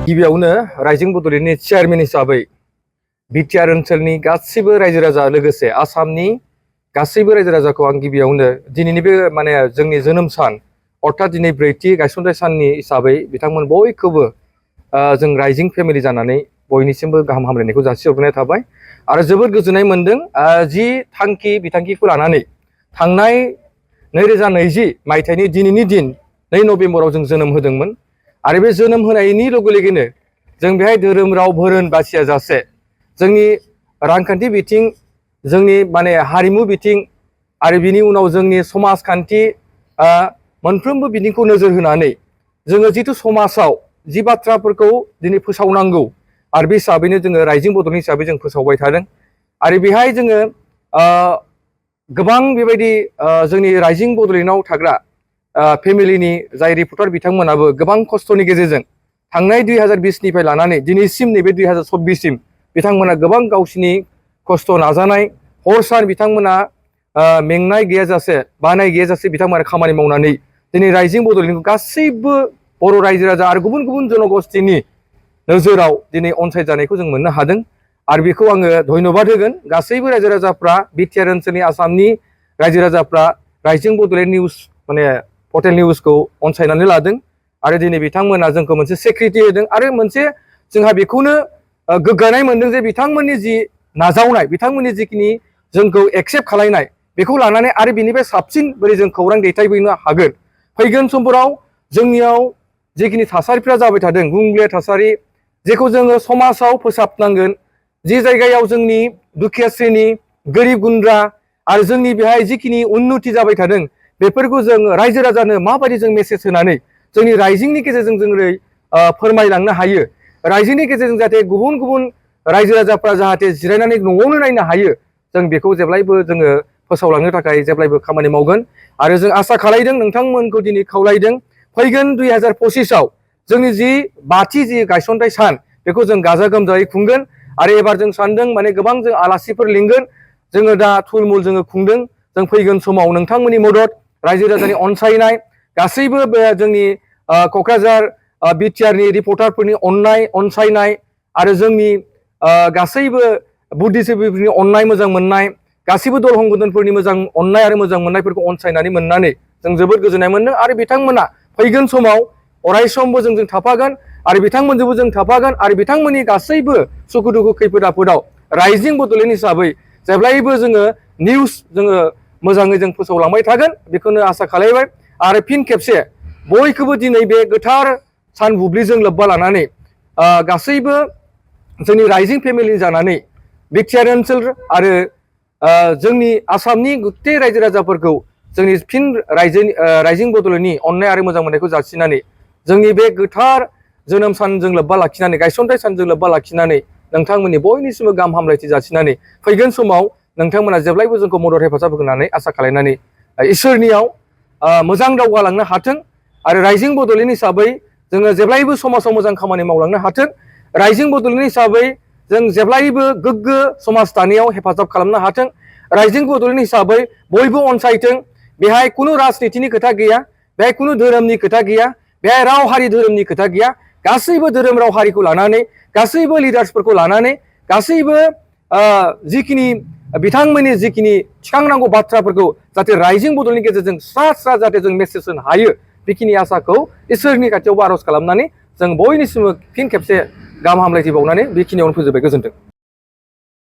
गिबियावनो रायजों बड'लेण्डनि चेयारमेन हिसाबै बिटिआर ओनसोलनि गासैबो रायजो राजा लोगोसे आसामनि गासैबो रायजो राजाखौ आं गिबियावनो दिनैनि बे माने जोंनि जोनोम सान अर्थात दिनै ब्रैथि गायसनथाय साननि हिसाबै बिथांमोन बयखौबो जों रायजिं फेमिलि जानानै बयनिसिमबो गाहाम हामलायनायखौ जासिहरनाय थाबाय आरो जोबोद गोजोननाय मोनदों जि थांखि बिथांखिखौ लानानै थांनाय 2020 मायथाइनि दिनैनि दिन 2 नभेम्बराव जों जोनोम होदोंमोन आरो बे जोनोम होनायनि लोगो लोगोनो जों बेहाय धोरोम राव धोरोम बासिया जासे जोंनि रांखान्थि बिथिं जोंनि माने हारिमु बिथिं आरो बिनि उनाव जोंनि समाजखान्थि मोनफ्रोमबो बिथिंखौ नोजोर होनानै जोङो जितु समाजाव जि बाथ्राफोरखौ दिनै फोसावनांगौ आरो बे हिसाबैनो जोङो रायजिं बड'लेण्ड हिसाबै जों फोसावबाय थादों आरो बेहाय जोङो गोबां बेबायदि जोंनि रायजिं बड'लेण्डआव थाग्रा फेमिलिनि जाय रिपर्टार बिथांमोनाबो गोबां खस्थ'नि गेजेरजों थांनाय 2020 निफ्राय लानानै दिनैसिम नैबे 2024 सिम बिथांमोना गोबां गावसिनि खस्थ' नाजानाय हर सान बिथांमोना मेंनाय गैयाजासे बानाय गैयाजासे बिथांमोना खामानि मावनानै दिनै रायजिं बड'लेण्डखौ गासैबो बर' रायजो राजा आरो गुबुन गुबुन जनगोष्ठीनि नोजोराव दिनै अनसायजानायखौ जों मोननो हादों आरो बेखौ आङो धन्यबाद होगोन गासैबो रायजो राजाफ्रा बिटिआर ओनसोलनि आसामनि रायजो राजाफ्रा रायजिं बड'लेण्ड निउस माने पर्टेल निउसखौ अनसायनानै लादों आरो दिनै बिथांमोना जोंखौ मोनसे सिक्युरिटि होदों आरो मोनसे जोंहा बेखौनो गोग्गानाय मोनदों जे बिथांमोननि जि नाजावनाय बिथांमोननि जिखिनि जोंखौ एक्सेप्ट खालामनाय बेखौ लानानै आरो बिनिफ्राय साबसिन बोरै जों खौरां दैथायहैनो हागोन फैगोन समफोराव जोंनियाव जिखिनि थासारिफ्रा जाबाय थादों गुबुंले थासारि जेखौ जोङो समाजाव फोसाबनांगोन जि जायगायाव जोंनि दुखिया श्रेणी गोरिब गुन्द्रा आरो जोंनि बेहाय जिखिनि उन्नति जाबाय थादों बेफोरखौ जों रायजो राजानो माबायदि जों मेसेज होनानै जोंनि रायजिंनि गेजेरजों जों फोरमायलांनो हायो रायजिंनि गेजेरजों जाहाथे गुबुन गुबुन रायजो राजाफ्रा जाहाथे जिरायनानै न'आवनो नायनो हायो जों बेखौ जेब्लायबो जोङो फोसावलांनो थाखाय जेब्लायबो खामानि मावगोन आरो जों आसा खालामदों नोंथांमोनखौ दिनै खावलायदों फैगोन 2025 आव जोंनि जि 5थि जि गायसनथाय सान बेखौ जों गाजा गोमजायै खुंगोन आरो एबार जों सानदों माने गोबां जों आलासिफोर लिंगोन जोङो दा थुलमुल जोङो खुंदों जों फैगोन समाव नोंथांमोननि मदद रायजो राजानि अनसायनाय गासैबो बे जोंनि क'क्राझार बिटिआरनि रिपर्टारफोरनि अननाय अनसायनाय आरो जोंनि गासैबो बुद्धिजिबिफोरनि अननाय मोजां मोननाय गासैबो दल हंगोदोनफोरनि मोजां अननाय आरो मोजां मोननायफोरखौ अनसायनानै मोननानै जों जोबोद गोजोननाय मोनदों आरो बिथांमोना फैगोन समाव अरायसमबो जोंजों थाफागोन आरो बिथांमोनजोंबो जों थाफागोन आरो बिथांमोननि गासैबो सुखु दुखु खैफोद आफोदाव रायजिं बड'लेण्ड हिसाबै जेब्लायबो जोङो निउस जोङो मोजाङै जों फोसावलांबाय थागोन बेखौनो आसा खालामबाय आरो फिन खेबसे बयखौबो दिनै बे गोथार सान बुब्लिजों लोब्बा लानानै गासैबो जोंनि रायजिं फेमिलि जानानै बिटिआर ओनसोल आरो जोंनि आसामनि गुथे रायजो राजाफोरखौ जोंनि फिन रायजिं बड'लेण्डनि अननाय आरो मोजां मोननायखौ जासिनानै जोंनि बे गोथार जोनोम सानजों लोब्बा लाखिनानै गायसनथाय सानजों लोब्बा लाखिनानै नोंथांमोननि बयनिसिमबो गाहाम हामलायथि जासिनानै फैगोन समाव नोंथांमोना जेब्लायबो जोंखौ मदद हेफाजाब होगोन होननानै आसा खालामनानै इसोरनियाव मोजां दावगालांनो हाथों आरो रायजिं बड'लेण्ड हिसाबै जोङो जेब्लायबो समाजाव मोजां खामानि मावलांनो हाथों रायजिं बड'लेण्ड हिसाबै जों जेब्लायबो गोग्गो समाज दानायाव हेफाजाब खालामनो हाथों रायजिं बड'लेण्ड हिसाबै बयबो अनसायथों बेहाय खुनु राजनितिनि खोथा गैया बेहाय खुनु धोरोमनि खोथा गैया बेहाय राव हारि धोरोमनि खोथा गैया गासैबो धोरोम राव हारिखौ लानानै गासैबो लिडार्सफोरखौ लानानै गासैबो जिखिनि बिथांमोननि जिखिनि थिखांनांगौ बाथ्राफोरखौ जाहाथे रायजिं बड'लेण्डनि गेजेरजों स्रा स्रा जाहाथे जों मेसेज होनो हायो बेखिनि आसाखौ इसोरनि खाथियावबो आर'ज खालामनानै जों बयनिसिमबो फिन खेबसे गाहाम हामलायथि बावनानै बेखिनियावनो फोजोबबाय गोजोन्थों।